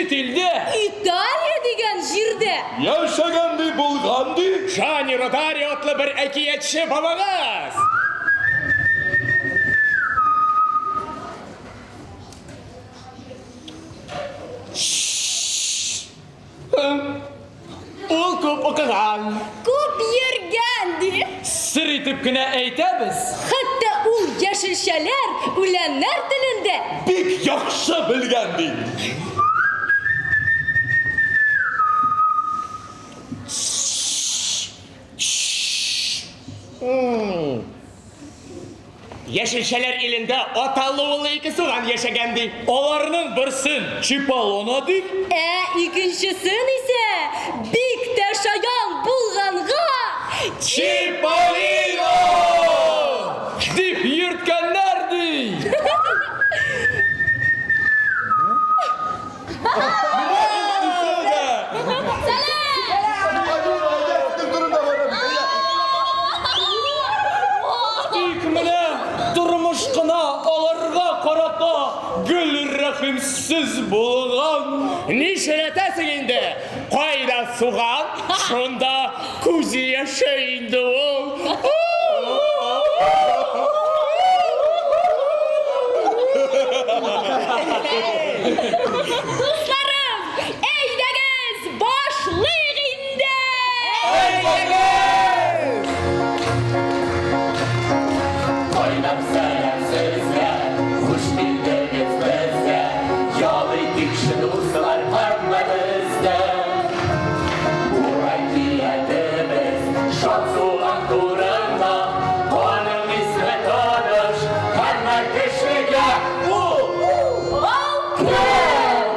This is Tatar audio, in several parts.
Чит илдә. Италия дигән җирдә. Яшәгән ди, булган ди. Джанни Родари атлы бер әкиятче бабагыз. Ул күп укыган. Күп йөргән, ди. Сер итеп кенә әйтәбез. Хәтта ул яшелчәләр, үләннәр телен дә. Бик яхшы белгән, ди. Яшелчәләр илендә аталы-уллы ике суган яшәгән, ди. Аларның берсен Чиполлоно дип. Ә икенчесен исә бик тә шаян булганга Чиполлино! Дип йөрткәннәр, ди. Тик менә тормыш кына аларга карата гел рәхимсез булган. Нишләтәсең инде? Кайда суган, шунда күз яше инде ул. Дусларым, әйдәгез, башлыйк инде! Кайнар сәлам сезгә, хуш килдегез безгә. Ял итикче, дуслар, һәммәбез дә. Бу әкиятебез шат суган турында. Аның исеме таныш һәммә кешегә. Ул, Алтын!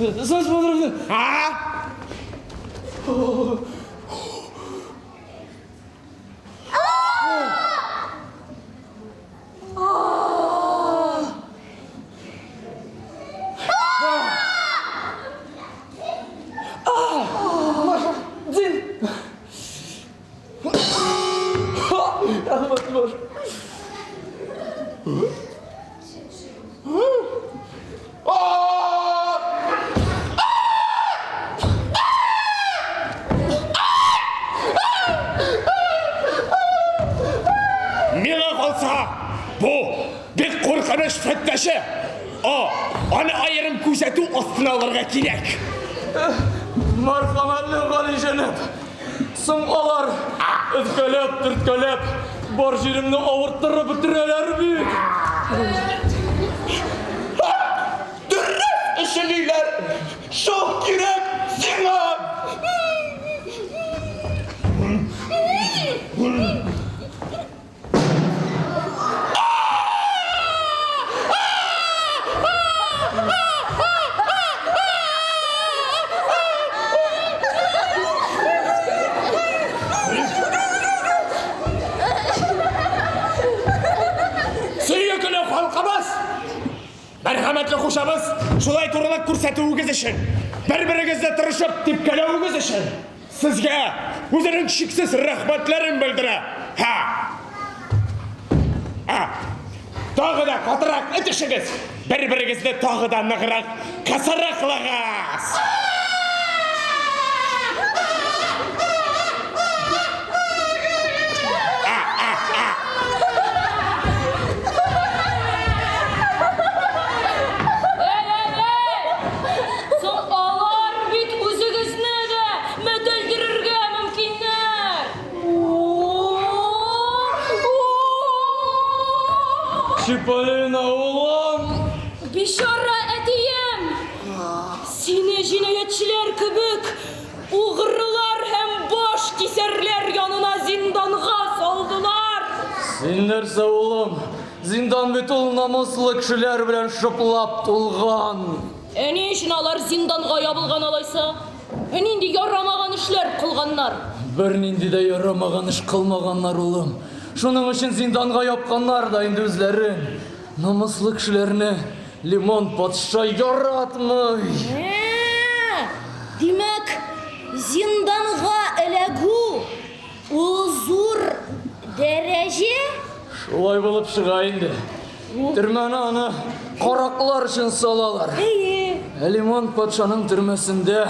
А? Рәхмәт, Маша. Миңа калса, бу бик куркыныч фетнәче. О, аны аерым күзәтү астына алырга кирәк. Мәрхәмәтле гали җәнәп. Соң алар өткәләп, төрткәләп, бар җиремне авырттырып бетерәләр бит. Дөрес эшлиләр. Шул кирәк сиңа. Сөекле халкыбыз! Мәрхәмәтле хушабыз, шулай турылык күрсәтүегез өчен, бер-берегезне тырышып типкәләвегез өчен сезгә үзенең чиксез рәхмәтләрен белдерә. Һа! Һа! Тагы да катырак итешегез, бер-берегезне тагы да ныграк кысрыклагыз! Әй, әй, әй! Соң алар бит үзегезне дә мәтәлдерергә мөмкиннәр. Чиполлино, улым! Бичара әтием! Сине җинаятьчеләр кебек угрылар һәм баш кисәрләр янына зинданга салдылар. Син нәрсә, улым? Зиндан бит ул намуслы кешеләр белән шыплап тулган. Ә ни өчен алар зинданга ябылган алайса? Ә нинди ярамаган эшләр кылганнар? Бернинди дә ярамаган эш кылмаганнар, улым. Шуның өчен зинданга япканнар да инде үзләрен. Намуслы кешеләрне Лимон патша яратмый. Ә, димәк, зинданга эләгү ул зур дәрәҗә? Шулай булып чыга инде. Төрмәне аны караклар өчен салалар. Әйе. Ә Лимон патшаның төрмәсендә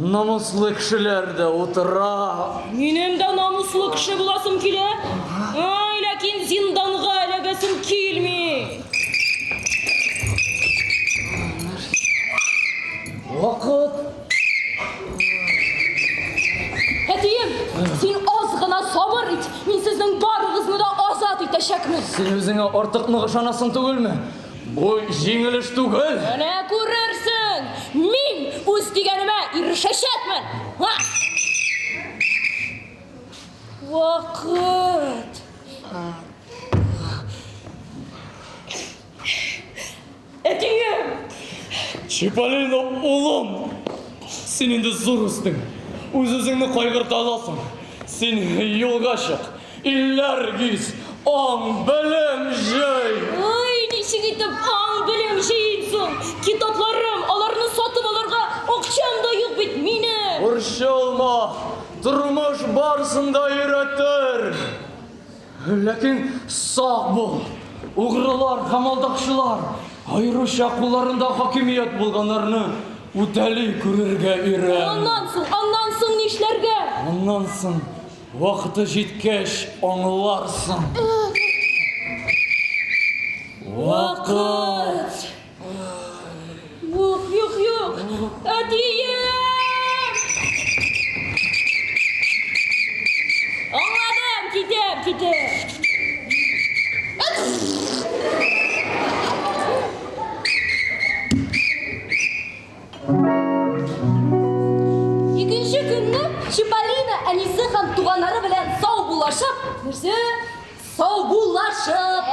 намуслы кешеләр дә утыра. Минем дә намуслы кеше буласым килә. Ай, ләкин зинданга эләгәсем килми. Вакыт. Әтием, син аз гына сабыр ит. Мин сезнең барыгызны да азат итәчәкмен. Син үзеңә артык нык ышанасың түгелме? Бу җиңел эш түгел. Менә күрерсең. Мин үз дигәнемә ирешәчәкмен. Ха! Вакыт. Әтием! Чиполлино, улым! Син инде зур үстең. Үз-үзеңне кайгырта аласың. Син юлга чык. Илләр гиз, аң, белем җый. Ой, ничек итеп аң белем җыйм соң? Китапларым, аларны сатып алырга акчам да юк бит минем. Борчылма, тормыш барысын да өйрәтер. Ләкин сак бул. Угрылар һәм алдакчылар, аеруча кулларында хакимият булганнарны үтәли күрергә өйрән. Аннан соң, аннан соң нишләргә? Аннан соң вакыты җиткәч аңларсың. Вакыт. Юк, юк, юк. Әтием! Аңладым, китәм, китәм. Икенче көнне Чиполлино әнисе һәм туганнары белән саубуллашып, нәрсә? Саубуллашып.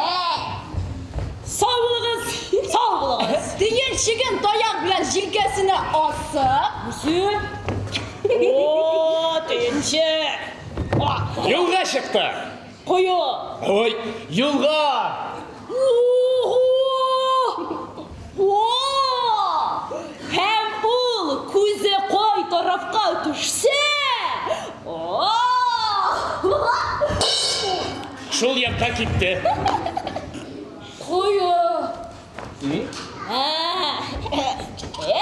Сау булыгыз, сау булыгыз. Төенчеген таяк белән җилкәсенә асып. Үзе. О, төенчек. Юлга чыкты. Кая? Ой, юлга! Ого! О! Һәм ул күзе кай тарафка төшсә, о! Шул якка китте. Кая? Ә! Э! Э!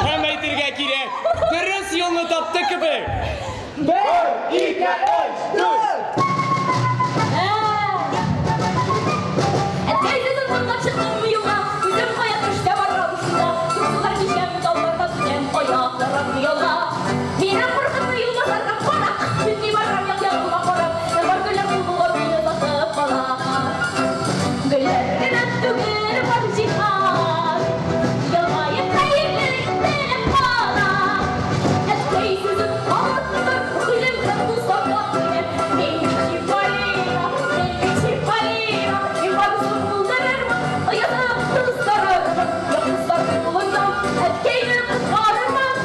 Һәм әйтергә кирәк, дөрес юлны тапты кебек. Бер, ике, өч, дүрт. Әткәй сүзен тыңлап чыктым юлга, үзем кая төштә барам шунда. Юллар кичәм, тауларга төшәм, аякларым ялга. Мине куркытты юлбасарга карак, чөнки барам як-ягыма карап, бар гөлләр кулга мине сатып кала. Гөлләр генә түгел бар җиһан, елмаеп хәерле теләп кала. Әткәй сүзен онытмый, гыйлем һәм дусларга килә. Мин Чиполлино, мин Чиполлино, мин барысын булдырырмын, оятым туздырырмын, ялгызлар кулыннан әткәйне коткарырмын.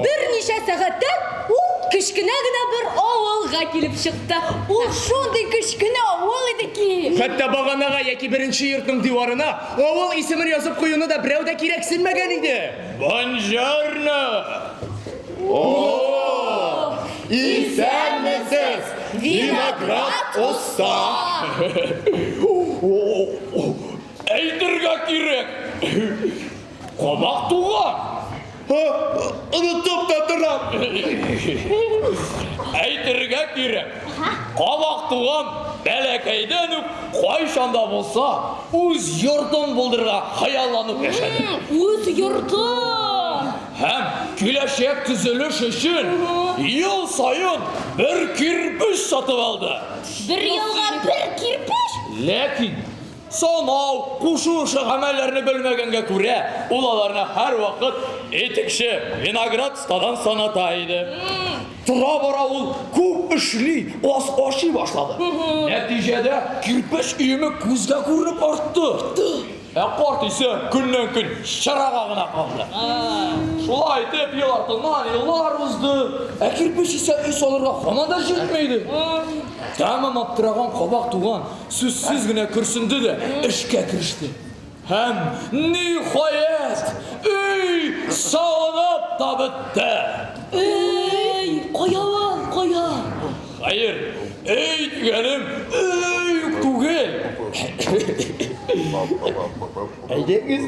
Берничә сәгатьтән ул кечкенә генә бер авылга килеп чыкты. Ул шундый кечкенә авыл иде ки. Хәтта баганага яки беренче йортның диварына авыл исемен язып куюны да берәү дә кирәксенмәгән иде. Бонжорно! Исәнмесез, виноград оста! Әйтергә кирәк, кабак туган. Онытып та торам. Әйтергә кирәк, кабак туган бәләкәйдән үк кайчан да булса үз йортын булдырырга хыялланып яшәде. Үз йортын! Һәм киләчәк төзелеш өчен ел саен бер кирпеч сатып алды. Бер елга бер кирпеч? Ләкин санау, кушу ише гамәлләрне белмәгәнгә күрә, ул аларны һәрвакыт итекче виноград остадан саната иде. Тора-бара ул күп эшли, аз ашый башлады. Нәтиҗәдә кирпеч өеме күзгә күренеп артты. Ә карт исә көннән-көн чырага гына калды. Шулай итеп, ел артыннан еллар узды, ә кирпеч исә өй салырга һаман да җитми иде. Тәмам аптыраган кабак туган сүзсез генә көрсенде дә эшкә кереште. Һәм, ниһаять, өй салынып та бетте. Өй! Кая ул, кая? Хәер, өй дигәнем өй үк түгел. Әйдәгез.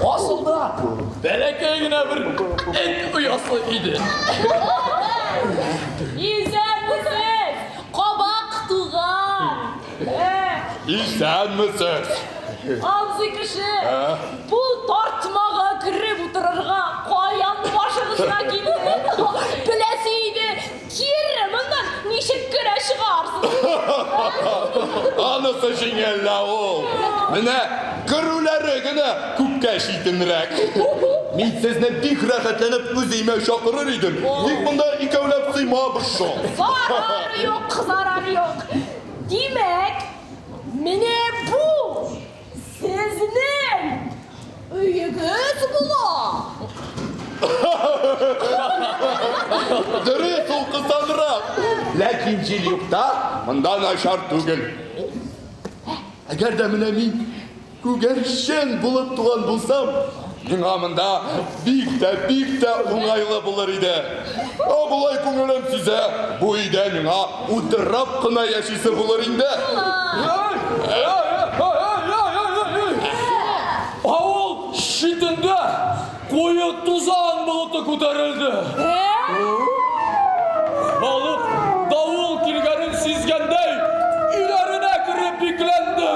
Асылда бәләкәй генә бер эт оясы иде. Исәнмесез, кабак туган! Исәнмесез. Абзый кеше, бу тартмага кереп утырырга каян башыгызга килде? Беләсе иде, кире моннан ничек керә чыгарсыз? Анысы җиңел лә ул. Менә керүләре генә күпкә читенрәк. Мин сезне бик рәхәтләнеп үз өемә чакырыр идем. Тик монда икәүләп сыймабыз шул. Зарар юк, зарар юк. Димәк, менә бу сезнең өегез була. Дөрес, ул кысанрак. Ләкин җил юкта монда начар түгел. Әгәр дә менә мин күгәрчен булып туган булсам, миңа монда бик тә, бик тә уңайлы булыр иде. Ә болай күңелем сизә, бу өйдә миңа утырып кына яшисе булыр инде. Авыл читендә куе тузан болыты күтәрелде. Халык давыл килгәнен сизгәндәй, өйләренә кереп бикләнде.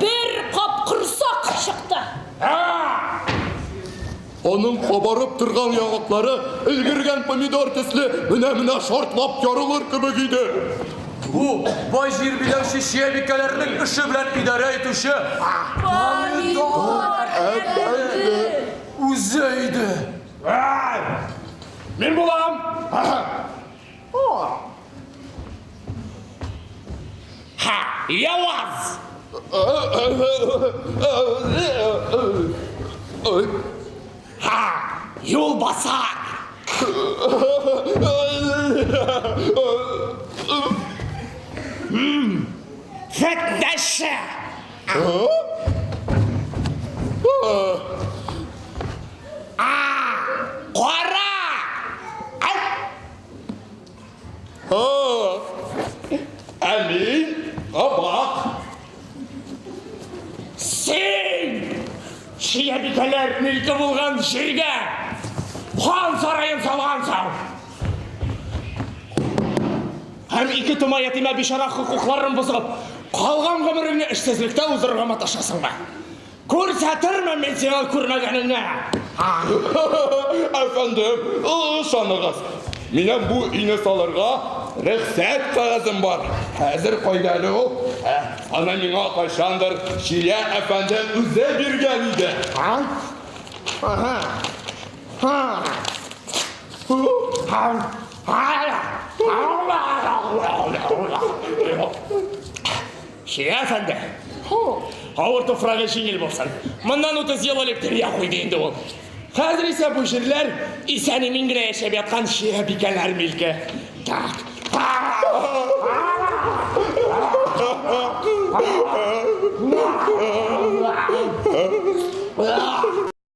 бер капкорсак чыкты. Аның кабарып торган яңаклары өлгергән помидор төсле менә-менә шартлап ярылыр кебек иде. Бу бай җир биләүче чиябикәләрнең эше белән идарә итүче Помидор әфәнде үзе иде. Мин булам! Ха, яваз! Ха, юлбасар! Фетнәче! Кара! Ә мин кабак. Син! Чиябикәләр милке булган җиргә хан сараен салгансың! Һәм ике тома ятимә бичара хокукларын бозып, калган гомереңне эшсезлектә уздырырга маташасыңмы? Күрсәтермен мин сиңа күрмәгәнеңне! Әфәндем, ышаныгыз, минем бу өйне салырга рөхсәт кәгазем бар. Хәзер кайда әле ул? Ә, аны миңа кайчандыр Чия әфәнде үзе биргән иде. А? Ага. Ха. Чия әфәнде. Авыр туфрагы җиңел булсын. Моннан 30 ел элек дөнья куйды инде ул. Хәзер исә бу җирләр исән-имин генә яшәп яткан чиябикәләр милке. Так.